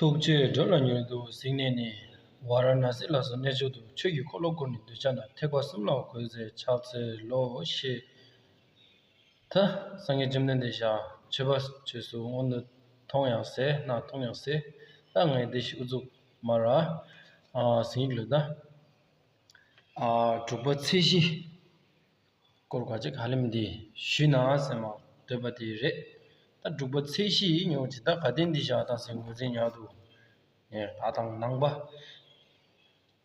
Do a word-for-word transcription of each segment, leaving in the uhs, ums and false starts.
ཐུགས་རྗེས་འགྲོ་ལ་མྱུར་དུ་གཟིགས་ནས་ནི། ཝཱ་ར་ཎཱ་སི་ལ་སོགས་གནས་མཆོག་ཏུ། ཆོས་ཀྱི་འཁོར་ལོ་བསྐོར་ནས་གདུལ་བྱ་རྣམས། ཐེག་པ་གསུམ་ལ་འགོད་མཛད་ཕྱག་འཚལ་ལོ་ཞེས། ད་སངས་རྒྱས་བཅོམ་ལྡན་འདས་ཞག་མཆོད་པ་བཅོས་སུ་སྔོན་དུ་མཐོང་ཡང་ཟེར་ན་མཐོང་ཡང་ཟེར། ད་ངས་བདེ་ཞིག་ཨུ་ཚུགས་མ་ར་ཨ་ཟིན་ཡིག་ལོ་ད། ཨ་དྲུག་པ་ཚེས་བཞི་སྐོར་ག་ཅིག་ཧ་ལམ་འདི་ཞུས་ན་ཟེར་མ་འདོད་པ་དེ་རེད། ད་དྲུག་པ་ཚེས་བཞི་ཡིན་ཡོང་ཅི་ད་ག་དེ་འདི་བཞག་ད་ཟེར་ངོས་འཛིན་ཡག་འདུག་ངས་ད་དང་ནང་པ་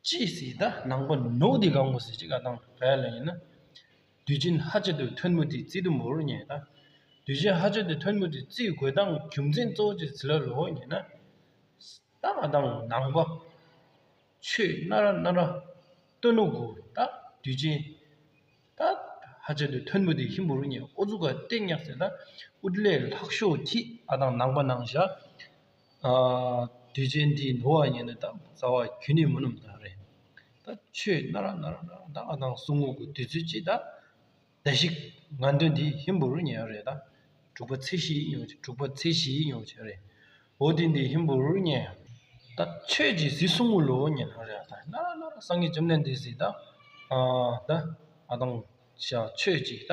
ཅི་སྲིད་ད་ནང་པ་ནོ་དེ་གང་པོ་ཟེར་ཅིག་ཨ་དང་ག་ཡ་ལ་ཡིན་ན། དུས་ཆེན་ཧ་ཅང་དུ་ཐོན་མུ་དེ་རྩིས་དུ་མོ་རུ་ཉེ་ད། དུས་ཆེན་ཧ་ཅང་དུ་ཐོན་མུ་དེ་རྩིས་དགོས་དང་རྒྱུ་མཚན་གཙོ་བོ་ཅིག་ཟི་ལ་ལོ་ཉེ་ན། ད་ང་དང་ནང་པ། ཆོས་སྣ་ར་སྣ་ར་སྟོན་ནོ་གོ་ད་དུས་ཆེན། ད་ཧ་ཅང་དུ་ཐོན་པོ་དེ་ཧིན་པོ་རུ་ཉེ་ཨོ་ཙུ་ག་ཏེ་ཉག་ཟེར་ད་ཨུ་ཏི་ལེ་ལྷག་ཤོས་ཐི་ཨ་དང་ནང་པ་ནང་བཞག་དུས་ཆེན་འདི་ནོ་བ་ཉེ་ནི་ད་རྩ་བ་ཁྱོན་ནས་མུ་ནུམ་ད་རེད། ད་ཆོས་སྣ་ར་སྣ་ར་སྣ་ར་ད་ཨ་དང་གསུང་ངོ་གོ་དུས་ཚོད་ཅི་ད། བརྡ་ཞིག་ང་འདོན་འདི་ཧིན་པོ་རུ་ཉེ་རེད་ད། དྲུག་པ་ཚེས་བཞི་ཡིན་ཡོད་ཅེ་དྲུག་པ་ཚེས་བཞི་ཡིན་ཡོད་ཅེ་རེད། འོ་དེ་འདི་ཧིན་པོ་རུ་ཉེ། ད་ཆོས་ཀྱི་གཟི་སྲུང་ངུ་ལོ་ཉེ་ན་རེད་ད་ན་ར་ན་ར་སངས་རྒྱས་བཅོམ་ལྡན་འདས་སི་ད། ཨ་ད་ཨ་དང་ཤ་ཆོས་ཀྱི་ད།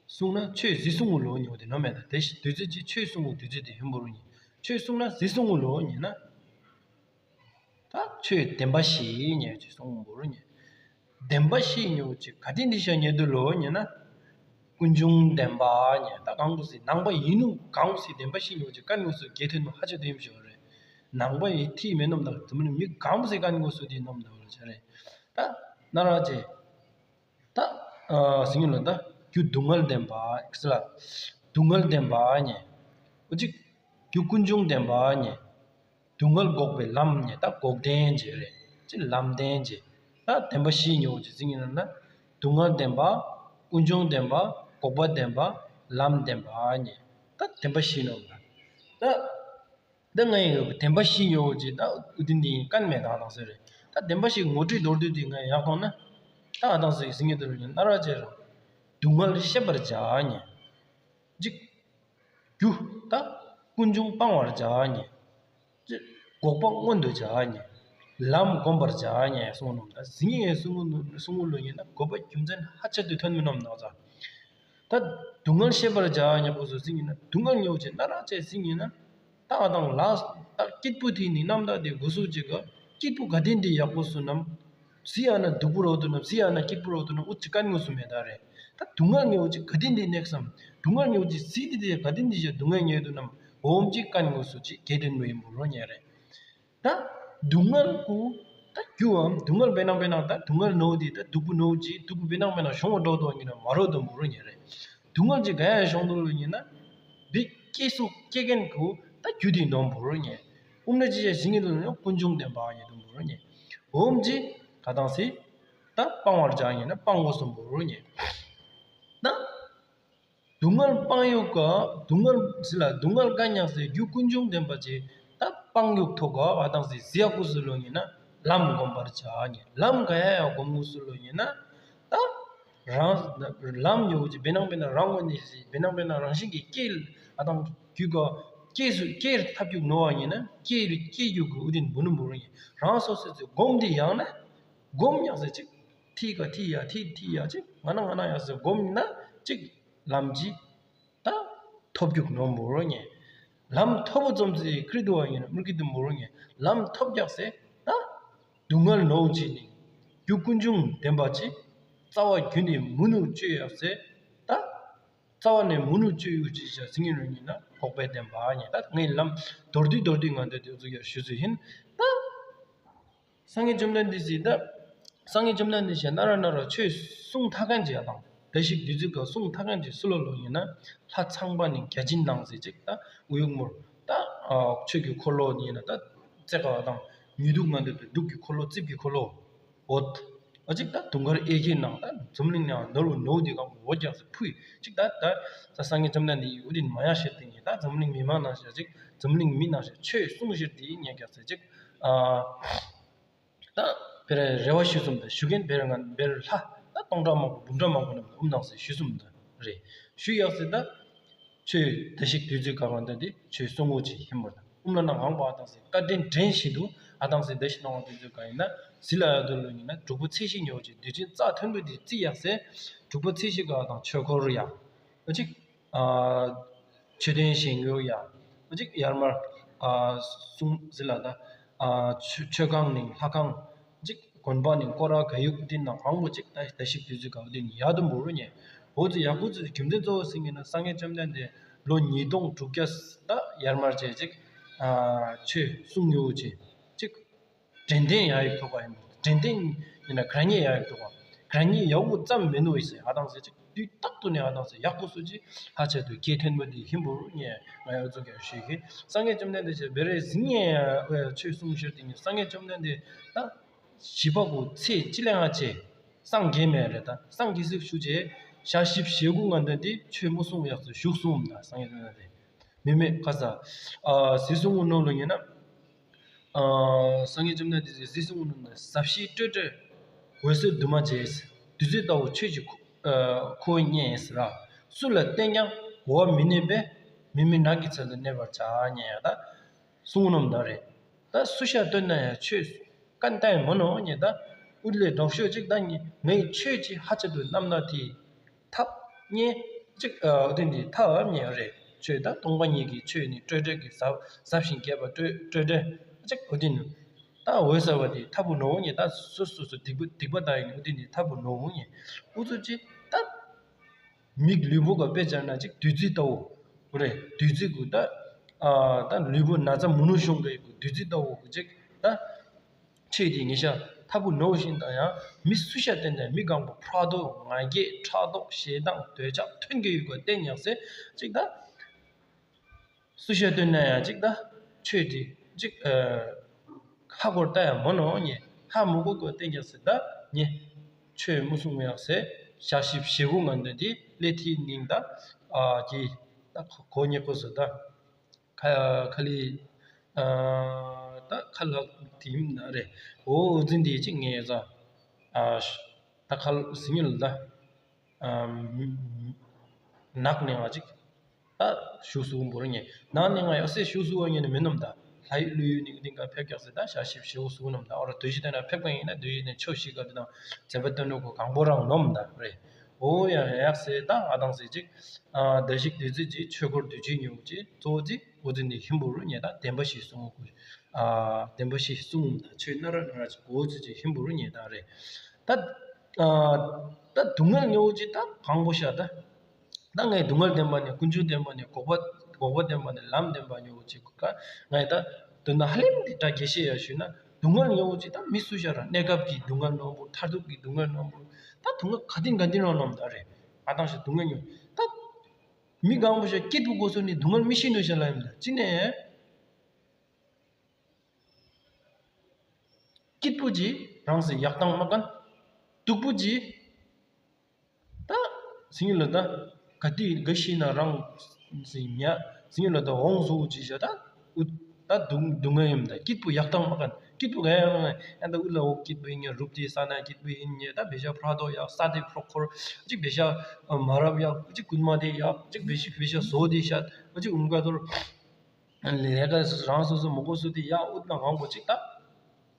སྲུང་ན་ཆོས་གཟི་སྲུང་ངུ་ལོ་ཉེ་འོ་དེ་ནོ་མེད་ད་དེ་ཞི་དུས་ཚོད་ཀྱི་ཆོས་སྲུང་ངུ་དུས་ཚོད་དེ་ཧིན་པོ་རུ་ཉེ། ཆོས་སྲུང་ན་གཟི་སྲུང་ངུ་ལོ་ཉེ་ན། ད་ཆོས་བདེན་པ་བཞི་ཉེ་ཅེས་གསུངས་འབོར་ཉེ། བདེན་པ་བཞི་ཉེ་ཅེས་ག་དེ་འདི་ཤ་ཉེ་དུ་ལོ་ཉེ་ན། ཀུན་འབྱུང་བདེན་པ་ཉེ་ད་གང་དུ་སྲིད་ནང་པ་ཡིན་ནུ་གང་སྲིད་བདེན་པ་བཞི་ཉེ་ཅེས་ཀན་ངོས་སུ་རྒྱས་ཐོན་ནུ་ཧ་ཅང་དེ་ཡིན་ཞོ་རེད། ནང་པ་ཡི་ཐིག་མེད་ནོམ་དང་དུ་མིན་མི་གང་སྲིད་ཀན་ངོས་སུ་དེ་ནོམ་དང་ལ་ཆ་རེད། ད་ན་ར་ཅེ། ད་ཨ་སིང་ལ་ད་རྒྱུ་སྡུག་བསྔལ་བདེན་པ་ཨིག་སི་ལ། སྡུག་བསྔལ་བདེན་པ་ཉེ། འོ་ཅིག་རྒྱུ་ཀུན་འབྱུང་བདེན་པ་ཉེ། སྡུག་བསྔལ་འགོག་པའི་ལམ་ཉེ་ད་འགོག་བདེན་ཅེ་རེད་ཅེ་ལམ་བདེན་ཅེ། ད་བདེན་པ་བཞི་ཉེ་འོ་ཅིག་སིང་ལ་ན། སྡུག་བསྔལ་བདེན་པ། ཀུན་འབྱུང་བདེན་པ། འགོག་པ་བདེན་པ། ལམ་བདེན་པ་ཉེ། ད་བདེན་པ་བཞི་ནོ་ད། ད་ང་ཡི་བདེན་པ་བཞི་ཡོད་ཅེས་ད་ཨུ་ཏི་འདི་ཡིན་ཀན་མེད་དང་དང་ཟེར་རེད། ད་བདེན་པ་བཞི་ངོ་སྤྲོད་མདོར་བསྡུས་འདི་ང་ཡག་གཏོང་ན། ད་ང་དང་ཟེར་ཟིན་ངེས་དུ་རུ་ཉན་ན་ར་ཅེ་ར། སྡུག་བསྔལ་ཤེས་པར་བྱ་ཉེ། གཅིག་རྒྱུ་ད་ཀུན་འབྱུང་སྤང་བར་བྱ་ཉེ། གཅིག་འགོག་པ་མངོན་དུ་བྱ་ཉེ། ལམ་བསྒོམ་པར་བྱ་ཉེ་གསུངས་ནོ་ད་ཟིན་ངེས་གསུང་གསུང་ལོ་ཡིན་ན་འགོག་པ་རྒྱུ་མཚན་ཧ་ཅང་དུ་ཐོན་མི་ནོམ་ན་ཟ། ད་སྡུག་བསྔལ་ཤེས་པར་བྱ་ཉེ་པོ་སུ་ཟིན་ཡིན་ན་སྡུག་བསྔལ་ཉེ་བོ་ཅེ་ན་ར་ཅེ་ཟིན་ཡིན་ན། ད་ང་དང་ལ་ད་སྐྱིད་པོ་དེ་ནི་རྣམ་དག་དེ་དགོས་སུ་ཅིག་ག་སྐྱིད་པོ་ག་དེ་འདི་ཡག་པོ་སུ་ནམ། སི་ཡ་ན་སྡུག་པོ་རོ་དུ་ནམ་སི་ཡ་ན་སྐྱིད་པོ་རོ་དུ་ནམ་ཨུ་ཅི་ཀན་ངོ་སུ་མེད་ད་རེད། ད་སྡུག་བསྔལ་ཉེ་བོ་ཅིག་ག་དེ་འདི་ནེག་སམ། སྡུག་བསྔལ་ཉེ་བོ་ཅིག་སི་དེ་དེ་ག་དེ་འདི་ཞེ་སྡུག་བསྔལ་ཉེ་དུ་ནམ། འོམ་ཅིག་ཀན་ངོ་སུ་ཅིག་གེ་དོན་མོ་ཡིན་པོ་རོ་ཉེ་རེད། ད་སྡུག་བསྔལ་གུ་ད་རྒྱུའམ་སྡུག་བསྔལ་བེ་ནང་བེ་ནང་ད་སྡུག་བསྔལ་ནོ་དེ་ད་སྡུག་པོ་ནོ་ཅིག་སྡུག་པོ་བེ་ནང་བེ་ནང་ཤོང་བ་འགྲོ་དོ་ཡིན་ན་མ་རོ་དུ་མོ་རོ་ཉེ་རེད། སྡུག་བསྔལ་ཅིག་ག་ཡ་ཤོང་དུ་ལོ་ཡིན་ན། འདི་སྐྱེ་སུ་སྐྱེ་མཁན་གུ་ད་རྒྱུ་དེ་ནོམ་བོར་ཉེ། ཨུམ་ན་ཅི་ཡ་ཞིང་གི་དུ་ནོ་ཀུན་འབྱུང་བདེན་པ་ཉེ་དུ་བོར་ཉེ། འོམ་ཅི་ག་དང་སི། ད་སྤང་བར་བྱ་ཉེ་ན་སྤང་དགོས་སུ་བོར་ཉེ། ད་སྡུག་བསྔལ་སྤང་ཡོད་ཀ་སྡུག་བསྔལ་སི་ལ་སྡུག་བསྔལ་ག་ཉག་སི་རྒྱུ་ཀུན་འབྱུང་བདེན་པ་ཅི། ད་སྤང་ཡོད་ཐོག་ག་ག་དང་སི་ཟི་ཡ་ཀུ་སུ་ལོ་ཉེ་ན་ལམ་བསྒོམ་པར་བྱ་ཉེ་ལམ་ག་ཡ་ཡ་བསྒོམ་དགོས་སུ་ལོ་ཉེ་ན། ད། རང་ལམ་ཡོད་ཅིག་བེ་ནང་བེ་ནང་རང་ངོ་ནས་ཤི་བེ་ནང་བེ་ནང་རང་བཞིན་གྱི་སྐྱེ་ཨ་དང་རྒྱུད་ག་སྐྱེ་སུ་སྐྱེ་ཐབས་རྒྱུ་ནོ་བ་ཡིན་ན་སྐྱེ་རུ་སྐྱེ་རྒྱུ་གི་ཨུ་དིན་བུ་ནུ་བུ་རུ་ཡིན་རང་སོ་སོ་ཚོས་སྒོམ་འདི་ཡང་ན་སྒོམ་ཡང་ཟེར་ཅིག་ཐི་ག་ཐི་ཡ་ཐི་ཐི་ཡ་ཅིག་ང་ན་ང་ན་ཡང་ཟེར་སྒོམ་ཡིན་ན་ཅིག་ལམ་གྱི་ད་ཐོབ་རྒྱུ་ནོ་བུ་རུ་ཡིན་ལམ་ཐོབ་བུ་ཙམ་ཚེ་ཁྲི་དུ་བ་ཡིན་ན་མུར་གི་དུ་བུ་རུ་ཡིན་ལམ་ཐོབ་རྒྱག་ཟེར་ད། སྡུག་བསྔལ་ནོ་ཅི་ནི། རྒྱུ་ཀུན་འབྱུང་བདེན་པ་ཅི། རྩ་བ་རྒྱུ་ནི་མུ་ནུ་གཅོད་ཡག་ཟེར། ད། རྩ་བ་ནས་མུ་ནུ་གཅོད་ཡུག་ཅི་བྱ་ཟིན་ཡིན་རུང་ཡིན་ན་འགོག་པའི་བདེན་པ་ཉེ་ད་ངའི་ལམ་མདོར་བསྡུས་མདོར་བསྡུས་ང་འདོད་དེ་ཚུགས་ཡར་ཞུ་ཚུལ་ཡིན། ད། སངས་རྒྱས་བཅོམ་ལྡན་འདས་སི་ད། སངས་རྒྱས་བཅོམ་ལྡན་འདས་ཞེ་ན་ར་ན་ར་ཆོས་གསུང་ཐག་མཁན་ཅི་ཡ་དང་། བདེ་གཤེགས་བདུད་རྩི་ག་གསུང་ཐག་མཁན་ཅི་སུ་ལོ་ལོ་ཡིན་ན། ལྷ་ཚངས་པ་ནི་བརྒྱ་བྱིན་དང་ཟེར་ཅིག་ད། ཨུ་ཡུག་མུར། ད། ཆོས་ཀྱི་འཁོར་ལོ་ཡིན་ན་ད། རྩེ་ག་དང་། ཉི་གདུགས་ང་འདོད་དུ་གདུགས་ཀྱི་འཁོར་ལོ་རྩིབས་ཀྱི་འཁོར་ལོ། འོད། ཨ་ཅིག་ད་དུང་དཀར་གཡས་འཁྱིལ་ནང་ད་འཛམ་གླིང་ནང་ནོར་བུ་ནོར་བུ་དེ་གང་འོད་རྒྱག་སེ་ཕུ་ཡི་ཅིག་ད་ད་ད་སངས་རྒྱས་བཅོམ་ལྡན་འདས་ཡིས་འུ་དིན་མ་ཡ་ཤེར་ཏེ་ངེ་ད་འཛམ་གླིང་མི་མང་ནང་ཞག་ཅིག་འཛམ་གླིང་མི་ནང་ཞག་ཆོས་གསུང་ཞིར་དེ་ཉན་རྒྱག་སེ་ཅིག་ཨ་ད་བེ་རེ་རེ་བ་ཞུ་གསུམ་ད་ཞུ་མཁན་བེ་རེ་ང་བེ་རེ་ལྷ་ད་སྟོང་ཕྲག་མང་པོ་འབུམ་ཕྲག་མང་པོ་རྣམས་འུམ་ནང་སེ་ཞུ་གསུམ་ད་རེད་ཞུ་ཡག་སེ་ད་ཆོས་བདེ་གཤེགས་བདུད་རྩི་ག་གང་ད་དེ་ཆོས་གསུང་ངོ་ཅིག་ཧེ་མོ་ད། ཨུམ་ལ་ན་ངང་པ་ཨ་དང་སེ་བཀའ་དྲིན་དྲན་བཞིན་དུ་ཨ་དང་སེ་བདག་གཞན་སྣང་བ་དེ་ཚོའི་གང་ཡིན་ན་ཟི་ལ་ཡ་དོ་ལོ་ཡིན་ན་དྲུག་པོ་ཚེས་བཞི་ཉོ་ཅིག་དུས་ཆེན་རྩ་མཐུན་པོ་དེ་རྩི་ཡག་སེ་དྲུག་པོ་ཚེས་བཞི་ག་ཨ་དང་ཆོས་འཁོར་ཡ། ཨ་ཅིག་ཨ་མཆོད་རྟེན་བཞེངས་ཡོད་ཡ། ཨ་ཅིག་ཡར་མར་ཨ་གསུང་ཟི་ལ་ད་ཨ་མཆོད་མཆོད་ཁང་ནས་ལྷ་ཁང་ཅིག་དགོན་པ་ནས་སྐོར་ར་ག་ཡུག་དེ་ན་གང་པོ་ཅིག་ད་ད་ཞིག་དུས་ཚོད་ག་བ་དེ་ནས་ཡག་དུ་འབོར་རུ་ཉེ། འོ་ཚོ་ཡག་པོ་ཚོ་རྒྱུ་མཚན་གཙོ་བོ་ཟིན་གྱི་ན་སངས་རྒྱས་བཅོམ་ལྡན་འདས་ལོ་ཉིས་སྟོང་དྲུག་བརྒྱ་ད་ཡར་མར་བྱས་ཅིག་ཨ་ཆོས་གསུང་ཡོད་ཅིག་ཅིག་དྲན་རྟེན་ཡག་ཡོད་ཐོག་པ་ཡིན། དྲན་རྟེན་ཡིན་ན་ག་ར་ཉེ་ཡག་ཡོད་ཐོག་པ་ག་ར་ཉེ་ཡག་པོ་ཙམ་མེད་ནོ་ཡིན་ཟེར་ཨ་དང་ཟེར་ཅིག་དུས་རྟག་ཏུ་ནས་ཨ་དང་ཟེར་ཡག་པོ་སུ་ཅིག་ཧ་ཆེད་དུ་སྐྱེ་ཐོན་པ་དེ་ཧིན་པོ་རུ་ཉེ་ང་ཡོད་ཚོ་ག་ཤེས་ཤེས་སངས་རྒྱས་བཅོམ་ལྡན་འདས་ཆེ་བེ་རེ་ཟིན་ཉེ་ཆོས་གསུང་ཤེར་དེ་ཉེ་སངས་རྒྱས་བཅོམ་ལྡན་འདས་ད་བཞི་པ་གོ་ཚེས་གཅིག་ལས་ང་ཆེ་སངས་རྒྱས་མེད་རེད། ད་སངས་རྒྱས་སི་ཞུ་ཆེ་ཞག་བཞི་བཞི་དགུ་ང་འདོན་དེ་ཆོས་མུ་གསུང་ཡག་ཚོ་བཞུགས་གསུངས་ད་སངས་རྒྱས་བཅོམ་ལྡན་འདས། མི་མེད་ཁ་ས། ཨ་ཟི་གསུང་ངུ་ནོ་ལོ་ཡིན་ན། ཨ་སངས་རྒྱས་བཅོམ་ལྡན་འདས་ཟི་གསུང་ངུ་ནོ་ན་ཟབ་ཞི་སྤྲོས་བྲལ། འོད་གསལ་འདུས་མ་བྱས། བདུད་རྩི་ལྟ་བུ་ཆོས་ཀྱི་ཁུ་ཨ་ཁུ་བོ་བརྙེས་ཟེར་ར། སུ་ལ་བསྟན་ཀྱང་གོ་བ་མི་གནས་པས། མི་མིན་ནགས་ཀྱི་ཚལ་དུ་གནས་པར་བྱ་ཉེ་ཡ་ད། གསུང་ངུ་ནོ་མ་ད་རེད། ད་སུ་ཤ་སྟོན་ན་ཡང་ཆོས་ཀན་ཏའི་མོ་ནོ་ཉེ་ད། ཨུ་ལེ་འགྲོགས་ཤོས་གཅིག་ད་ཉེ་ངའི་ཆོས་ཀྱི་ཧ་ཆེད་དུ་རྣམ་སྣང་དེ། ཐབས་རྙེད། གཅིག་ཨ་དེ་འདི་ཐབས་རྙེད་རེད། ཆོས་དང་སྟོང་པ་ཉིད་ཀྱི་ཆོས་ནི་སྤྲོས་བྲལ་གྱི་ཟབ་ཟབ་ཞིང་རྒྱས་པ་སྤྲོས་སྤྲོས་བྲལ་གཅིག་ཨོ་དེ་ནི་ད་འོད་གསལ་བ་དེ་ཐབས་པོ་ནོ་ཉེ་ད་སོ་སོ་སོ་སྡིག་པ་སྡིག་པ་དག་ཡིན་ཨོ་དེ་ནི་ཐབས་པོ་ནོ་ཉེ་ཨུ་ཚུ་ཅི་ད་མིག་ལུས་པོ་ག་དཔེ་བྱས་ན་གཅིག་བདུད་རྩི་ལྟ་བུ་རེད། བདུད་རྩི་གུ་ད་ཨ་ད་ལུས་པོ་ན་ཚ་མུ་ནུ་ཤོང་གི་གུ་བདུད་རྩི་ལྟ་བུ་གུ་གཅིག་ད། ཆོས་དེ་ཉེ་ཤ་ཐབས་པོ་ནོ་བཞིན་དང་ཡང་མི་སུ་ཤ་བསྟན་ནས་མི་གང་པོ་ཕྲག་དོག་ང་རྒྱལ་ཕྲག་དོག་ཞེ་སྡང་འདོད་ཆགས་མཐུན་གྱི་ཡུལ་གོ་བསྟན་ཡང་སེ་གཅིག་ད། སུ་ཤ་བསྟན་ན་ཡང་གཅིག་ད། ཆོས་དེ་གཅིག་ཨ་ཧ་གོ་ལྟ་ཡང་མོ་ནོ་ཉེ་ཧ་མོ་གོ་གོ་བསྟན་ཡང་སེ་ད་ཉེ། ཆོས་མུ་གསུང་ཡང་སེ་ཞག་བཞི་བཞི་དགུ་ང་འདོན་དེ་སླེ་ཐི་ནིང་ད་ཨ་གི་ད་གོ་ཉེ་གོ་སོ་ད། ཁ་ཁ་ལི་ཨ་ད་ཁ་ལག་དེ་ཡིན་ན་རེད། འོ་འཛིན་དེ་ཅིག་ངས་ཟ་ཨ་ད་ཁ་ལག་ཟིན་ཡོད་ལ་ད་ཨ་ནག་ནས་ང་ཅིག་ད་ཞུ་སུ་འབོར་ངས་ནག་ནས་ང་ཡག་སེ་ཞུ་སུ་བ་ངས་ནི་མི་ནོམ་ད་ལྷ་ཡི་ཀླུ་ཡི་ནི་འདི་ག་ཕེབས་ཀྱག་སེ་ད་ཞག་བཞི་བཞི་བོ་སུ་ནོམ་ད་ཨོ་ར་དུས་བཞི་དེ་ན་ཕེབས་པ་ཡིན་ན་དུས་བཞི་དེ་ཆོས་ཤིག་ག་དེ་དང་བྱེད་པ་སྟོན་ལུགས་གོ་གང་པོ་རང་ནོམ་ད་རེད། འོ་ཡང་ཡག་སེ་ད་ང་དང་སེ་ཅིག་ཨ་ད་ཞིག་དུས་ཚོད་ཅིག་ཆོས་འཁོར་དུས་ཆེན་ཉོ་ཅིག་གཙོ་བོ་ཅིག་འོ་ཙི་ནི་ཧིན་པོ་རུ་ཉེ་ད་བདེན་པ་བཞི་གསུང་ངོ་ཀུ་ཨ་བདེན་པ་བཞི་གསུང་ངོ་ད་ཆོས་སྣ་ར་སྣ་ར་ཅིག་འོ་ཙི་ཅིག་ཧིན་པོ་རུ་ཉེ་ད་རེད། ད་ཨ་ད་སྡུག་བསྔལ་ཉོ་ཅིག་ད་གང་པོ་ཤ་ད། ད་ངས་སྡུག་བསྔལ་བདེན་པ་ནས་ཀུན་འབྱུང་བདེན་པ་ནས་འགོག་པ་འགོག་པ་བདེན་པ་ནས་ལམ་བདེན་པ་ཉོ་ཅིག་ཀ་ངས་ད་དོན་དག་ཧ་ལམ་འདི་འདྲ་རྒྱས་བཤད་ཡ་ཞུས་ན་སྡུག་བསྔལ་ཉོ་ཅིག་ད་མི་སུ་ཤ་ར་གནས་སྐབས་ཀྱི་སྡུག་བསྔལ་ནོར་བུ་མཐར་ཐུག་གི་སྡུག་བསྔལ་ནོར་བུ་ད་སྡུག་བསྔལ་ག་དེ་ག་དེ་ནོར་ནོར་ད་རེད། ཨ་ཏང་ཞིག་སྡུག་བསྔལ་ཉོ་ད། མི་གང་པོ་ཞིག་སྐྱིད་པོ་གོ་སོ་ནི་སྡུག་བསྔལ་མི་ཤེས་ནོ་ཞིག་ལ་ཡིན་ད་ཅི་ནས། སྐྱིད་པོ་ཅིག་རང་སེ་ཡག་དང་མ་གན། སྡུག་པོ་ཅིག་ད་སིང་ལ་ད་ག་དི་ག་ཤི་ན་རང་སེ་ཉ་སིང་ལ་ད་འོང་སུ་ཅི་ཞག་ད་ཨུ་ད་སྡུག་སྡུག་བསྔལ་ཡིན་ད་སྐྱིད་པོ་ཡག་དང་མ་གན་སྐྱིད་པོ་ག་ཡང་མ་གན་ཡང་ད་ཨུ་ལ་འོ་སྐྱིད་པོ་ཡིན་ཉ་རུབ་དེ་ས་ན་སྐྱིད་པོ་ཡིན་ཉ་ད་བེ་ཤ་ཕྲག་དོག་ཡག་ས་དེ་ཕྲོག་འཁོར་ཅིག་བེ་ཤ་མ་རབ་ཡག་ཅིག་རྐུན་མ་དེ་ཡག་ཅིག་བེ་ཤ་བེ་ཤ་བཟོ་དེ་ཤ་ཅིག་ཨུམ་ཀ་ཐོར། ལས་ཀ་རང་སོ་སོ་མོ་གོ་སོ་དེ་ཡག་ཨུད་ན་གང་པོ་ཅིག་ད།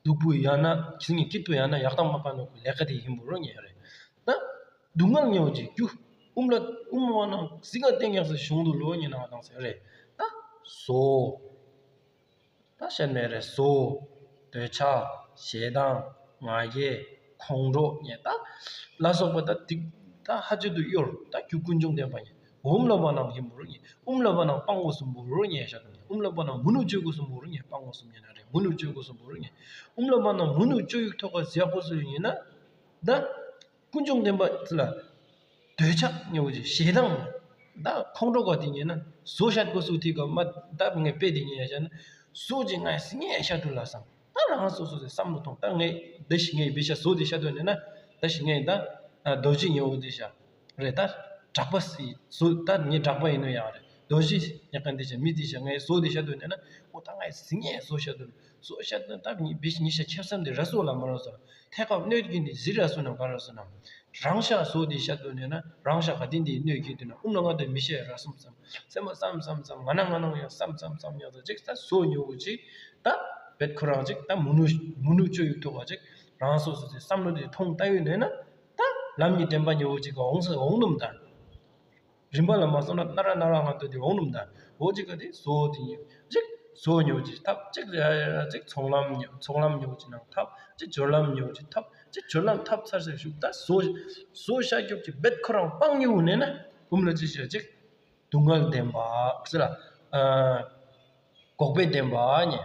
སྡུག་པོ་ཡང་ན་ཁྱི་ངན་སྐྱིད་པོ་ཡང་ན་ཡག་དང་མ་ག་ནོ་གི་ལས་ཀ་དེ་ཡིན་པོ་རོ་ཉེ་རེད། ད། སྡུག་བསྔལ་ཉེ་བོ་ཅིག་རྒྱུ། ཨུམ་ལ་ཨུམ་བ་ན་སི་ག་སྟེང་ཡག་སེ་གཞུང་དུ་ལོ་ཉེ་ན་བ་དང་ཟེར་རེད། ད། བཟོ། ད་བཤད་མེད་རེད་བཟོ། འདོད་ཆགས། ཞེ་སྡང་། ང་རྒྱལ། ཁོང་ཁྲོ་ཉེ་ད། ལ་སོགས་པ་ད་སྡིག་ད་ཧ་ཅི་དུ་གཡོར་ད་རྒྱུ་ཀུན་འབྱུང་བདེན་པ་ཉེ། ཨུམ་ལ་བ་ནང་ཡིན་པོ་རུ་ཉེ། ཨུམ་ལ་བ་ནང་སྤང་དགོས་སུ་འབོ་རུ་ཉེ་ཤ་དང་ཉེ། ཨུམ་ལ་བ་ནང་མུ་ནུ་བཅོས་དགོས་སུ་འབོ་རུ་ཉེ་སྤང་དགོས་སུ་ཉེ་ན་རེ་མུ་ནུ་བཅོས་དགོས་སུ་འབོ་རུ་ཉེ། ཨུམ་ལ་བ་ནང་མུ་ནུ་བཅོས་ཡུག་ཐོག་ག་ཟེར་དགོས་སུ་ཡིན་ན། ད། ཀུན་འབྱུང་བདེན་པ་ལ། འདོད་ཆགས་ཉེ་བོ་ཅིག་ཞེ་སྡང་། ད་ཁོང་ཁྲོ་ག་དེ་ཉེ་ན་བཟོ་ཤ་དགོས་སུ་ཐིག་ག་མ་ད་ངས་དཔེ་དེ་ཉེ་ཡ་ཤ་ན། བཟོ་ཅིག་ངས་སི་ངས་ཤ་དུ་ལ་སང་། ད་རང་སོ་སོ་སི་བསམ་བློ་ཐོངས་ད་ངས་འདི་ཞིག་ངས་བི་ཤ་བཟོ་དེ་ཤ་དོན་ནས་ན་ད་ཞིག་ངས་ད་རྡོ་རྗེ་ཉེ་བོ་དེ་ཤ་རེད་ད་གྲགས་པ་སི་བཟོ་ད་ངས་གྲགས་པ་ཡིན་ནོ་ཡང་རེད་རྡོ་རྗེ་ཉག་ག་འདི་ཤ་མི་དེ་ཤ་ངས་བཟོ་དེ་ཤ་དོན་ནས་ན་ཨོ་ད་ངས་སི་ངས་བཟོ་ཤ་དོན་བཟོ་ཤ་དོན་ད་ངས་བི་ཤ་ཉི་ཤ་ཁྱབ་བསམ་དེ་ར་སོ་ལ་མ་ར་སོ་ཐད་ཀ་གནོད་ཀྱི་འདི་ཟི་ར་སོ་ནམ་ག་ར་སོ་ནམ་ རང་ཤ་བཟོ་དེ་ཤ་དོན་ནས་ན་རང་ཤ་ག་དེ་འདི་གནོད་ཀྱི་དུས་ན་ཨུམ་ལ་ང་དེ་མི་ཤེས་ར་སུམ་སམ་སེམས་པ་སམ་སམ་སམ་ང་ན་ང་ན་ཡང་སམ་སམ་སམ་ཡང་ད་ཅིག་ད་བཟོ་ཉོ་གི་ཅིག་ད་བེད་ཁོ་རང་ཅིག་ད་མུ་ནུ་མུ་ནུ་བཅོས་ཡུག་ཐུག་པ་ཅིག་རང་སོ་སོ་དེ་བསམ་བློ་དེ་ཐོང་ལྟ་ཡོད་ནས་ན་ད་ལམ་གྱི་བདེན་པ་ཉོ་གི་ཅིག་ག་འོང་ས་འོང་ནུམ་ད། རིམ་པ་ལ་མ་སོང་ན་སྣ་ར་སྣ་ར་ང་ཏོ་དེ་འོང་ནུམ་ད། འོ་ཅིག་ག་དེ་བཟོ་དེ་ཉོ་ཅིག་བཟོ་ཉོ་ཅིག་ཐབས་ཅིག་ཡ་ཡ་ཡ་ཅིག་ཚོང་ལམ་ཉོ་ཚོང་ལམ་ཉོ་ཅིག་ནང་ཐབས་ཅིག་སྦྱོར་ལམ་ཉོ་ཅིག་ཐབས་ཅིག་སྦྱོར་ལམ་ཐབས་ཚར་ཟེར་ཞུགས་ད་བཟོ་བཟོ་ཤ་རྒྱོབ་ཅིག་བེད་ཁོ་རང་སྤང་ཉོ་ནས་ན་ཀུམ་ལ་ཅིག་བྱ་ཅིག་སྡུག་བསྔལ་བདེན་པ་ཟེར་ལ་འགོག་པའི་བདེན་པ་ཉེ་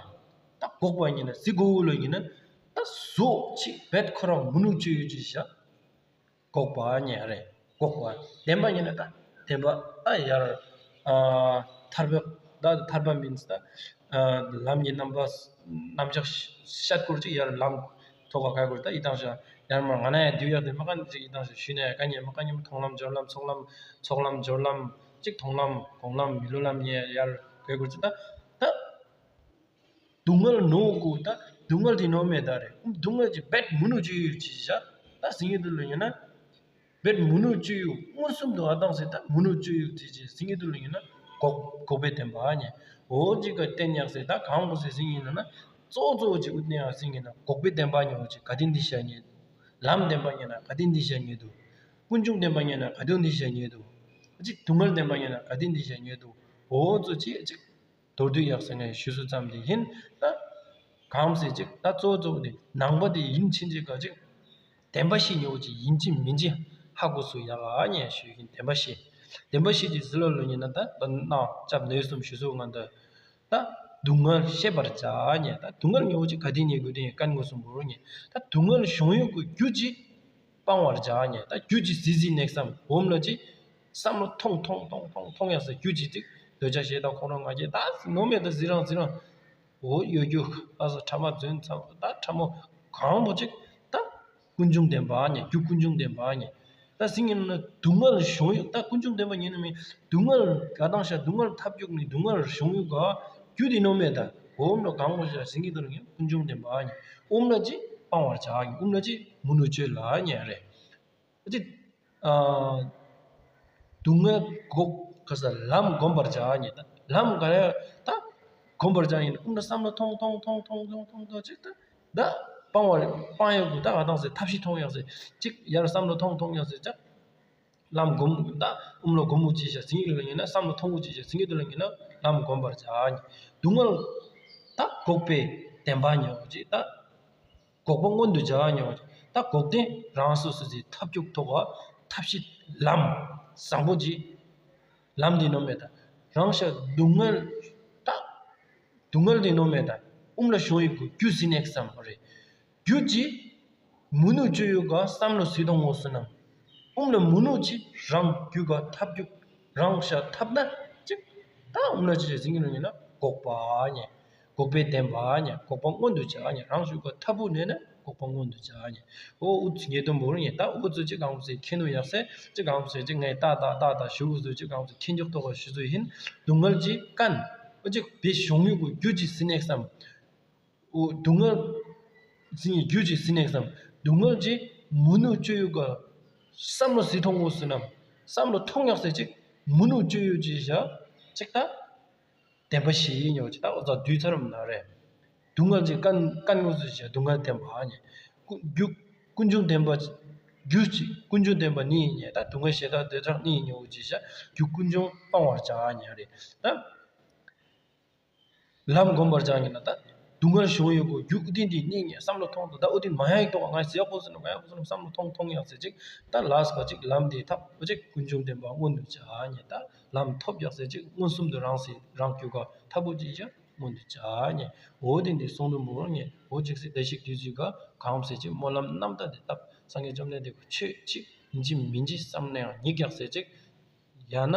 ད་འགོག་པ་ཉེ་ན་སི་གོ་ལོ་ཉེ་ན་ད་བཟོ་ཅིག་བེད་ཁོ་རང་མུ་ནུ་ཅིག་ཡོད་ཅིག་བྱ། འགོག་པ་ཉེ་རེད། འགོག་པ་བདེན་པ་ཉེ་ན་ད་བདེན་པ་ཨ་ཡར་ཨ་ཐར་པ་ད་ཐར་པ་མིན་ད་ཨ་ལམ་གྱི་རྣམ་པ་རྣམ་གཞག་ཤད་སྐོར་ཅིག་ཡར་ལམ་ཐོག་ག་ག་སྐོར་ད་ཡི་དང་ཞག་ཡར་མ་ང་ན་ཡ་དུས་ཡག་དེ་མ་གན་ཅིག་ཡི་དང་ཞག་ཞུས་ན་ཡ་ག་ཉེ་མ་ག་ཉེ་མ་མཐོང་ལམ་སྦྱོར་ལམ་ཚོགས་ལམ་ཚོགས་ལམ་སྦྱོར་ལམ་ཅིག་མཐོང་ལམ་གོང་ལམ་མི་ལུས་ལམ་ཉེ་ཡར་ག་སྐོར་ཅིག་ད་ད། སྡུག་བསྔལ་ནོ་གོ་ད་སྡུག་བསྔལ་དེ་ནོ་མེད་ད་རེད། སྡུག་བསྔལ་གྱི་བེད་མུ་ནུ་ཅི་ཡོད་ཅི་བྱ་ད་སིང་ངེ་དུ་ལ་ཡིན་ན། བེད་མུ་ནུ་ཅི་ཡོད་མངོན་སུམ་དུ་ཨ་དང་སེ་ད་མུ་ནུ་ཅི་ཡོད་ཅི་ཅི་སིང་ངེ་དུ་ལ་ཡིན་ན་འགོག་འགོག་པའི་བདེན་པ་ཉེ། འོ་ཅི་ག་བསྟན་ཡག་སེ་ད་གང་གོ་སེ་སིང་ངེ་ན་ན་གཙོ་གཙོ་ཅི་ཨུ་ཏི་ཡག་སིང་ངེ་ན་འགོག་པའི་བདེན་པ་ཉེ་འོ་ཅི་ག་དེ་འདི་བྱ་ཉེ། ལམ་བདེན་པ་ཉེ་ན་ག་དེ་འདི་བྱ་ཉེ་དུ། ཀུན་འབྱུང་བདེན་པ་ཉེ་ན་ག་དེ་འདི་བྱ་ཉེ་དུ། ཅི་སྡུག་བསྔལ་བདེན་པ་ཉེ་ན་ག་དེ་འདི་བྱ་ཉེ་དུ། འོ་ཙོ་ཅི་ཅི། མདོར་བསྡུས་ཡག་སེ་ངས་ཞུ་སུ་ཙམ་དེ་ཡིན་ད། གང་ཟེར་ཅིག་ད་གཙོ་གཙོ་དེ་ནང་པ་དེ་ཡིན་ཕྱིན་ཅི་ག་ཅིག་བདེན་པ་བཞི་ཉོ་ཅིག་ཡིན་གཅིག་མིན་གཅིག་ཧ་གོ་སུ་ཡག་ཨ་ཉེ་ཞུ་ཡིན་བདེན་པ་བཞི། བདེན་པ་བཞི་དེ་ཟི་ལོ་ལོ་ཉིན་ན་ད་ད་ནག་ཅབ་ནོས་གསུམ་ཞུ་སུ་ང་ད། ད་སྡུག་བསྔལ་ཤེས་པར་བྱ་ཉེ་ད་སྡུག་བསྔལ་ཉོ་ཅིག་ག་དེ་ཉེ་དགོས་དེ་ཀན་གོ་སུ་འབོར་ཉེ་ད་སྡུག་བསྔལ་བྱུང་ཡོད་དགོས་རྒྱུ་ཅིག་སྤང་བར་བྱ་ཉེ་ད་རྒྱུ་ཅི་ཟི་ཟི་ནེག་སམ་འོམ་ལ་ཅི་བསམ་བློ་ཐོང་ཐོང་ཐོང་ཐོང་ཐོང་ཡག་སེ་རྒྱུ་ཅི་ཅིག་འདོད་ཆགས་ཞེ་སྡང་ཁོང་ཁྲོ་ང་རྒྱལ་ད་ནོ་མེད་ད་ཟི་རང་ཟི་རང་འོ་ཡོད་རྒྱུ་ཨ་ས་ཕྲ་མ་རྫུན་ཚ་ད་ཕྲ་མོ་གང་པོ་ཅིག་ད་ཀུན་འབྱུང་བདེན་པ་ཉེ་རྒྱུ་ཀུན་འབྱུང་བདེན་པ་ཉེ་ད་སིང་ངེ་ན་སྡུག་བསྔལ་བྱུང་ཡོད་ད་ཀུན་འབྱུང་བདེན་པ་ཉེ་ན་མི་སྡུག་བསྔལ་ག་དང་ཤ་སྡུག་བསྔལ་ཐབས་རྒྱུག་ནི་སྡུག་བསྔལ་བྱུང་ཡོད་ག་རྒྱུ་དེ་ནོ་མེད་ད་འོམ་ལ་གང་པོ་ཤ་སིང་ངེ་ད་ལ་ཉེ་ཀུན་འབྱུང་བདེན་པ་ཉེ་འོམ་ལ་ཅི་སྤང་བར་བྱ་ཉེ་འོམ་ལ་ཅི་མུ་ནུ་བཅོས་ལ་ཉེ་རེད། ཅི། ཨ། སྡུག་བསྔལ་འགོག་ག་ས་ལམ་བསྒོམ་པར་བྱ་ཉེ་ད། ལམ་ག་རེ་ད། བསྒོམ་པར་བྱ་ཉེ་ན་ཨུམ་ན་བསམ་བློ་ཐོང་ཐོང་ཐོང་ཐོང་ཐོང་ཐོང་ཅིག་ད། ད། སྤང་བར་སྤང་ཡག་གུ་ད་ག་དང་ཟེ་ཐབས་ཤེས་ཐོང་ཡག་ཟེ། ཅིག་ཡར་བསམ་བློ་ཐོང་ཐོང་ཡག་ཟེ་ཅག་ལམ་བསྒོམ་ད་ཨུམ་ལ་བསྒོམ་མུ་ཅི་བྱ་སིང་ངེ་ལ་ཉེ་ན་བསམ་བློ་ཐོང་མུ་ཅི་བྱ་སིང་ངེ་དུ་ལ་ཉེ་ན་ལམ་བསྒོམ་པར་བྱ་ཉེ། སྡུག་བསྔལ་ད་འགོག་པའི་བདེན་པ་ཉོ་ཅིག་ད། འགོག་པ་མངོན་དུ་བྱ་ཉོ། ད་འགོག་བདེན་རང་སོ་སོ་སི་ཐབས་ཀྱུག་ཐོག་ག་ཐབས་ཤེས་ལམ་བཟང་པོ་ཅིག་ལམ་འདི་ནོ་མེད་ད། རང་ཤ་སྡུག་བསྔལ་ད། སྡུག་བསྔལ་འདི་ནོ་མེད་ད། ཨུམ་ལ་ཤོང་ཡི་གུ་རྒྱུ་ཟིན་ནེག་བསམ་པ་རེད། རྒྱུ་ཅི། མུ་ནུ་ཅོ་ཡོ་ག་བསམ་བློ་སི་ཐོང་ངོ་སུ་ནམ། ཨུམ་ལ་མུ་ནུ་ཅི་རང་རྒྱུ་ག་ཐབས་རྒྱུ་རང་ཤ་ཐབས་ན་ཅིག་ད་ཨུམ་ལ་ཅི་ཅི་ཟིན་གི་ནོ་ཡིན་ན་འགོག་པ་ཉེ། འགོག་པའི་བདེན་པ་ཉེ། འགོག་པ་མངོན་དུ་བྱ་ཉེ། རང་ཤུགས་ཀ་ཐབས་བུ་ནས་ན་འགོག་པ་མངོན་དུ་བྱ་ཉེ། ཨོ་ཨུ་ཚུ་ཉེ་དུ་མོ་རུ་ཉེ་ད་ཨུ་ཚུ་ཅི་གང་ཚུ་ཁྱེད་ནུ་ཡག་སེ་ཅི་གང་ཚུ་ཅི་ངས་ཏག་ཏག་ཏག་ཏག་ཞུ་གུ་ཚུ་ཅི་གང་ཚུ་ཁྱེད་འཇོག་ཐོག་ག་ཞུ་ཚུ་ཡིན། སྡུག་བསྔལ་ཅི་ཀན་ཨུ་ཅི་བེ་ཤོང་ཡུ་གུ་རྒྱུ་ཅི་སི་ནེག་སམ། ཨོ་སྡུག་བསྔལ་ཅི་རྒྱུ་ཅི་སི་ནེག་སམ། སྡུག་བསྔལ་ཅི་མུ་ནུ་ཅོ་ཡུ་ག་བསམ་བློ་སི་ཐོང་གོ་སི་ནམ། བསམ་བློ་ཐོང་ཡག་སེ་ཅི་མུ་ནུ་ཅོ་ཡུ་ཅི་བྱ་ཅིག་ད། བདེན་པ་བཞི་ཡིན་ཉོ་ཅི་ད་ཨོ་ཙ་དུས་ཚར་མ་ན་རེད། སྡུག་བསྔལ་ཅི་ཀན་ཀན་ངོ་སུ་བྱ་སྡུག་བསྔལ་བདེན་པ་ཉེ། ཀུ་རྒྱུ་ཀུན་འབྱུང་བདེན་པ་རྒྱུ་ཅི་ཀུན་འབྱུང་བདེན་པ་ནི་ཡིན་ཉེ་ད་སྡུག་བསྔལ་ཞེ་སྡང་འདོད་ཆགས་ནི་ཡིན་ཉོ་ཅི་བྱ་རྒྱུ་ཀུན་འབྱུང་སྤང་བར་བྱ་ཉེ་རེད་ད། ལམ་བསྒོམ་པར་བྱ་ཉེ་ན་ད་སྡུག་བསྔལ་བྱུང་ཡོད་གོ་རྒྱུ་ཨུ་ཏིན་དེ་སྙིང་ཉེ་བསམ་བློ་ཐོང་དུ་ད་ཨུ་ཏིན་མ་ཡ་ཡིག་ཐོག་ང་ཟེར་གོ་སོ་ན་མ་ཡ་གོ་སོ་ན་བསམ་བློ་ཐོང་ཐོང་ཡག་སེ་ཅིག་ད་ལ་སི་ཀ་ཅིག་ལམ་དེ་ཐབས་ཨུ་ཅིག་ཀུན་འབྱུང་བདེན་པ་མངོན་དུ་བྱ་ཉེ་ད། ལམ་ཐོབ་ཡག་སེ་ཅིག་མངོན་སུམ་དུ་རང་སེ་རང་རྒྱུད་ཀ་ཐབས་པོ་ཅིག་བྱ་མངོན་དུ་བྱ་ཉེ། འོ་དེ་འདི་གསུང་དུ་མོ་རང་ཉེ་འོ་ཅིག་སེ་བདེ་གཤེགས་དུས་ཅིག་ག་གང་སེ་ཅིག་སྨོན་ལམ་རྣམ་དག་དེ་བཏབ་སངས་རྒྱས་བཅོམ་ལྡན་འདས་ཀྱི་ཆོས་ཅིག་ཡིན་གཅིག་མིན་གཅིག་བསམ་ན་ཡང་ཉིག་ཡག་སེ་ཅིག་ཡང་ན་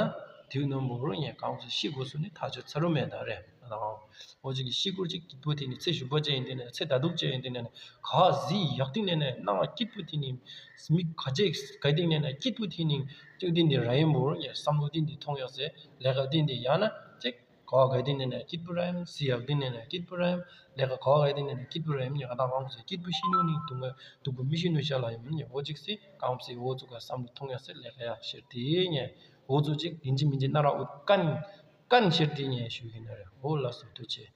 དུས་ནམ་མོ་རང་ཉེ་གང་སེ་ཤི་དགོས་སུ་ནི་ཐག་ཆོད་ཚར་རུ་མེད་ད་རེད། འོ་ཅིག་གི་ཤི་སྐོར་ཅིག་སྐྱིད་པོ་དེ་ནི་ཚེ་ཞུགས་པ་ཅན་ཡིན་དེ་ནས་ཚེ་ད་དུག་ཅན་ཡིན་དེ་ནས་ག་ཟི་ཡག་སྟེང་ནས་ནས་སྣང་བ་སྐྱིད་པོ་དེ་ནི་མི་ག་ཅེ་ག་སྟེང་ནས་ནས་སྐྱིད་པོ་དེ་ནི་ཅིག་དེ་འདི་ར་ཡིན་མོ་རང་ཉེ་བསམ་བློ་དེ་འདི་ཐོང་ཡག་སེ་ལས་ཀ་དེ་འདི་ཡང་ན་ཅིག་ག་བ་ག་དེ་ནས་ནས་སྐྱིད་པོ་རེམ། སི་ཡག་དེ་ནས་ནས་སྐྱིད་པོ་རེམ། ལས་ཀ་ག་བ་ག་དེ་ནས་ནས་སྐྱིད་པོ་རེམ། ཉེ་ག་ད་གང་སེ་སྐྱིད་པོ་ཤི་ནུ་ནི་དུ་ངོ་དུ་གུ་མི་ཤི་ནུ་ཤ་ལ་ཡིན་མི་ཉེ་འོ་ཅིག་སི་གང་སེ་འོ་ཚུ་ག་བསམ་བློ་ཐོང་ཡ་སེ་ལས་ཀ་ཡ་ཤེར་དེ་ཉེ་འོ་ཚུ་ཅིག་ཡིན་ཅི་མིན་ཅི་ན་ར་འུ་ཀན་ཀན་ཤེར་དེ་ཉེ་ཞུ་གི་ན་རེ། འོ་ལ་སོ་ཐུ་ཆེ།